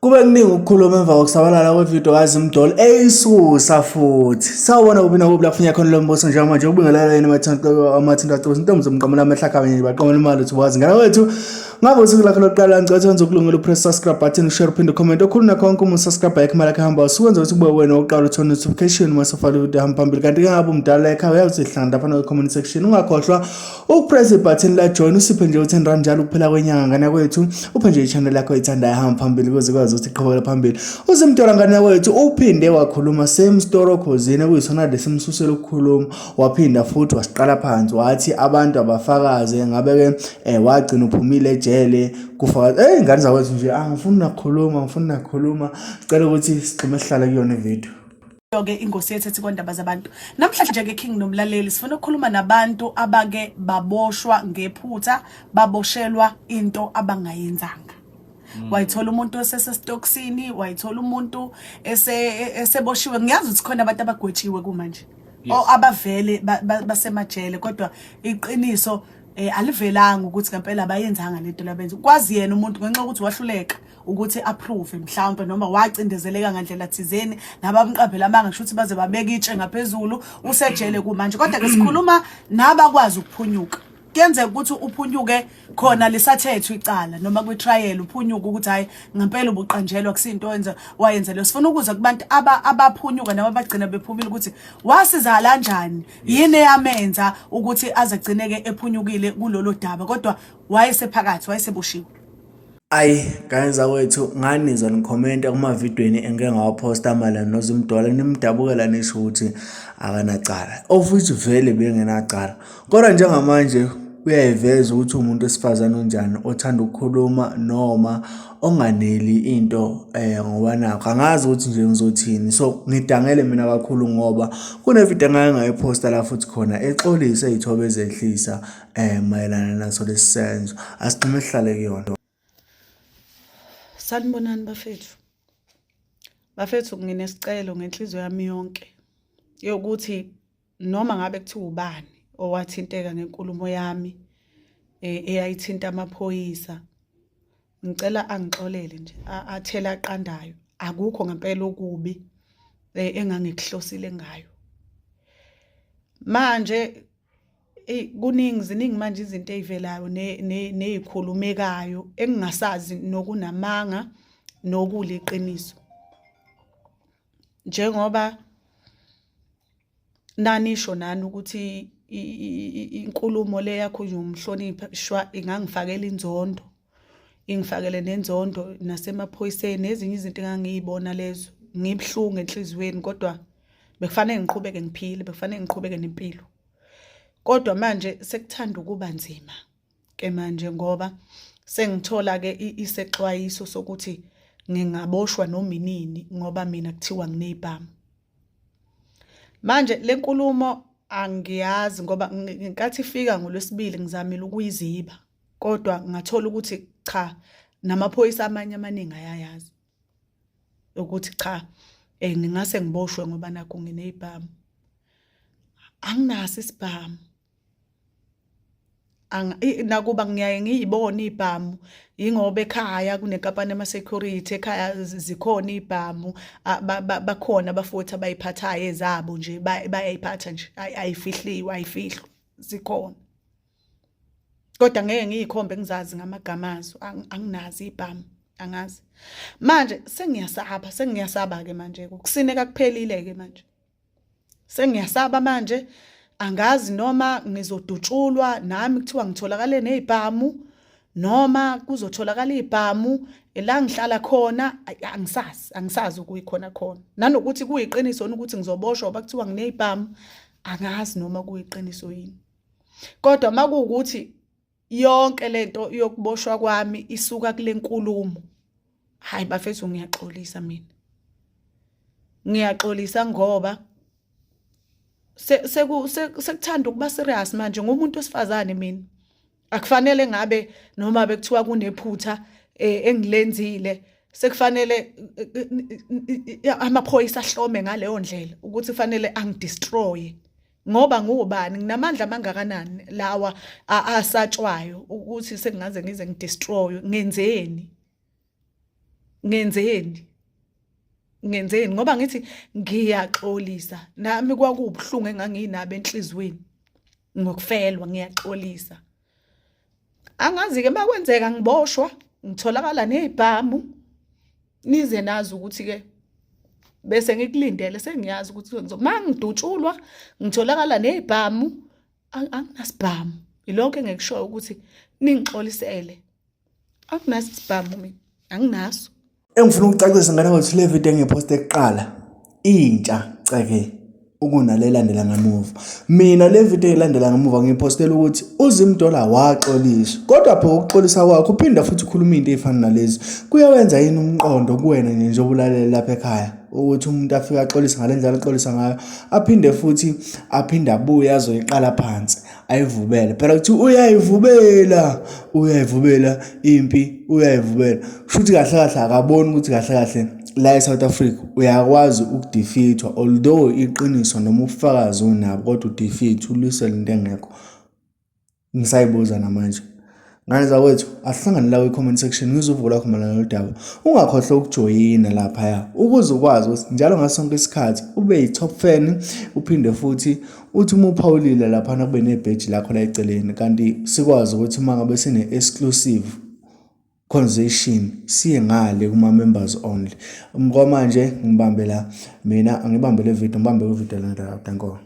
Kube kuningi ukukhuluma emva kokusabalala kwevidiyo kaZimdollar eyisusa futhi. Sawubona kuphi nakuphi lapho unya khona lo mbuso njengamanje ukubingelela yini amathinto acubuza intombi zomqamula amehla kanye baqomela imali uthi wazi ngane wethu. Ngabe usuku lakho lokuqala ngicela wenze ukulungela upress subscribe button ushare uphinde comment okhulu nakho konke uma usubscribe yakhe imali yakhe hamba usuwenza ukuthi kube wena oqala uthola notification uma sufaka video hamba phambili kanti ke ngabe umdala ekhaya uyazihlanga lapha no comment section ungakhohlwa Ukupress ibhathini la join usiphe nje u-10 rand njalo ukuphela kwenyanga ngane kwethu uphe nje i-channel yakho oyithandayo hamba phambili ukuze ikwazi ukuthi iqhubekele phambili. Uzimtola ngane kwethu uphinde wakhuluma same story okhozini okuyisona lesimsusela ukukhuluma waphinda futhi wasiqala phansi wathi abantu abafakaze ngabe ke eh, wagcina uphumile ejele kufakaza eh ngane zakwethu nje angifuni nakukhuluma angifuni nakukhuluma sicela ukuthi sigxume sihlale kuyona ivideo. Ke ingosi yethu ethi kwandaba zabantu namhlanje ke King nomlaleli sifuna ukukhuluma nabantu abake baboshwa ngephutha baboshelwa into abangayenzanga. Wayithola umuntu osesestokisini, wayithola umuntu ese eseboshiwe. Ngiyazi ukuthi khona abantu abagwetshiwe kumanje o abavele basemajele kodwa iqiniso alivelanga ukuthi ngempela abayenzanga lento labenza kwazi yena umuntu ngenxa yokuthi wahluleka ukuthi approve mhlawumbe noma wacindezeleka ngandlela thizeni nabamqaphela amanga kusho ukuthi baze babeke itshe ngaphezulu usejele kumanje. Kodwa ke sikhuluma nabakwazi ukuphunyuka, kuyenzeka ukuthi uphunyuke khona lisathethwe icala noma kwi-trial uphunyuke ukuthi hhayi ngempela ubuqanjelwa kusinto wenza wayenza leyo. Sifuna ukuza kubantu abaphunyuka noma abagcina bephumile ukuthi wasizala kanjani, yini eyamenza ukuthi aze agcineke ephunyukile kulolo daba kodwa wayesephakathi wayeseboshiwe. Ayi ngane zakwethu nganizwa nikhomenta kumavidweni engike ngawaphosta mayelana noZimdollar nimdabukela nisho ukuthi akanacala of which vele bengenacala kodwa njengamanje uyayiveza ukuthi umuntu wesifazane onjani othanda ukukhuluma noma onganeli into ngoba nakho angazi ukuthi nje ngizothini so ngidangele mina kakhulu ngoba kunevidiyo engake ngayiphosta la futhi khona exolisa eyithoba ezehlisa mayelana naso lesi senzo asigxume sihlale kuyona. Sanibonani bafethu. Bafethu nginesicelo ngenhliziyo yami yonke yokuthi noma ngabe kuthiwa ubani owathinteka ngenkulumo yami eyayithinta amaphoyisa ngicela angixolele nje athele aqandayo akukho ngempela okubi engangikuhlosile ngayo. Manje eyi kuningi ziningi manje izinto ey'velayo ney'khulumekayo engingasazi nokunamanga nokuliqiniso. Njengoba nanisho nani ukuthi inkulumo le yakhulunywa umhlonishwa ingangifakela inzondo, ingifakele nenzondo nasemaphoyiseni nezinye izinto engangiyibona lezo. Ngibuhlungu enhliziyweni kodwa bekufanele ngiqhubeke ngiphile, bekufanele ngiqhubeke nempilo. Kodwa manje sekuthanda ukuba nzima ke manje ngoba sengithola ke isexwayiso sokuthi ngingaboshwa noma inini ngoba mina kuthiwa nginezibhamu. Manje le nkulumo angiyazi ngoba ngenkathi ifika ngoLwesibili ngizamile ukuyiziba kodwa ngathola ukuthi cha namaphoyisa amanye amaningi ayayazi ukuthi cha ngingase ngiboshwe ngoba nakhu nginezibhamu. Anginaso isibhamu. Nakuba ngiyaye ngiyibone iy'bhamu yingoba ekhaya kunenkampani yama-security, ekhaya zikhona iy'bhamu, bakhona abafowethu abay'phathayo ezabo nje bayay'phatha nje ayifihliwe, ayifihlwa zikhona. Kodwa ngeke ngiy'khombe ngizazi ngamagama azo, anginazo iy'bhamu, angazi. Manje sengiyasaba, sengiyasaba-ke manje-ke, ukusineka kuphelile-ke manje. Sengiyasaba manje angazi noma ngizodutshulwa nami kuthiwa ngitholakale nezibhamu noma kuzotholakala izibhamu la ngihlala khona angisazi angisazi okuyikhona khona nanokuthi kuyiqiniso ukuthi ngizoboshwa ngoba kuthiwa nginezibhamu angazi noma kuyiqiniso yini kodwa makuwukuthi yonke lento yokuboshwa kwami isuka kule nkulumo hayi bafethu ngiyaxolisa mina ngiyaxolisa ngoba sekuthanda ukuba serious manje ngumuntu wesifazane mina akufanele ngabe noma bekuthiwa kunephutha engilenzile sekufanele amaphoyisa ahlome ngaleyo ndlela ukuthi kufanele angidestroye ngoba ngubani nginamandla amangakanani lawa asatshwayo ukuthi sengingaze ngize ngidestroy ngenzeni. Ngenzeni? Ngenzeni ngoba ngithi ngiyaxolisa nami kwakuwubuhlungu enganginabo enhlizweni ngokufelwa ngiyaxolisa. Angazi-ke makwenzeka ngiboshwa ngitholakala nezibhamu nize nazi ukuthi-ke bese ngikulindele sengiyazi ukuthi mangidutshulwa ngitholakala nezibhamu anginasibhamu ilokho engikushoyo ukuthi ningixolisele anginaso isibhamu mina anginaso Engifuna ukucacisa ngane ukuthi le video engiyiphoste kuqala intsha ceke ukunale elandela ngemuva. Mina le video elandela ngemuva ngiyiphostela ukuthi uZimdola waxoliswa. Kodwa pho ukuxolisa kwakho uphinda futhi ukhuluma into ey'fana nalezi. Kuyawenza yini umqondo kuwena nje njengoba ulalele lapha ekhaya ukuthi umuntu afike axolise ngale ndlela axolisa ngayo aphinde futhi aphinde abuye azoyiqala phansi ayivubele phela kuthiwa uyayivubela uyayivubela impi uyayivubela kusho ukuthi kahle kahle akaboni ukuthi kahle kahle la e-South Africa uyakwazi ukudefeathwa although iqiniso noma ubufakazi unabo kodwa udefeat ulwisele into engekho ngisayibuza namanje Ngane zakwethu asihlangane la kwi-comment section ngizwe uvo lwakho mayelana nalolu daba. Ungakhohlwa ukujoyina laphaya ukuze ukwazi ukuthi njalo ngaso sonke isikhathi ube yi-top fan uphinde futhi uthi uma uphawulile laphana kube nebheji lakho la eceleni kanti sikwazi ukuthi uma ngabe sine-exclusive conversation siye ngale kuma-members only. Kwamanje ngibambe la mina angibambe le video ngibambe kwividiyo elandelayo. Danko.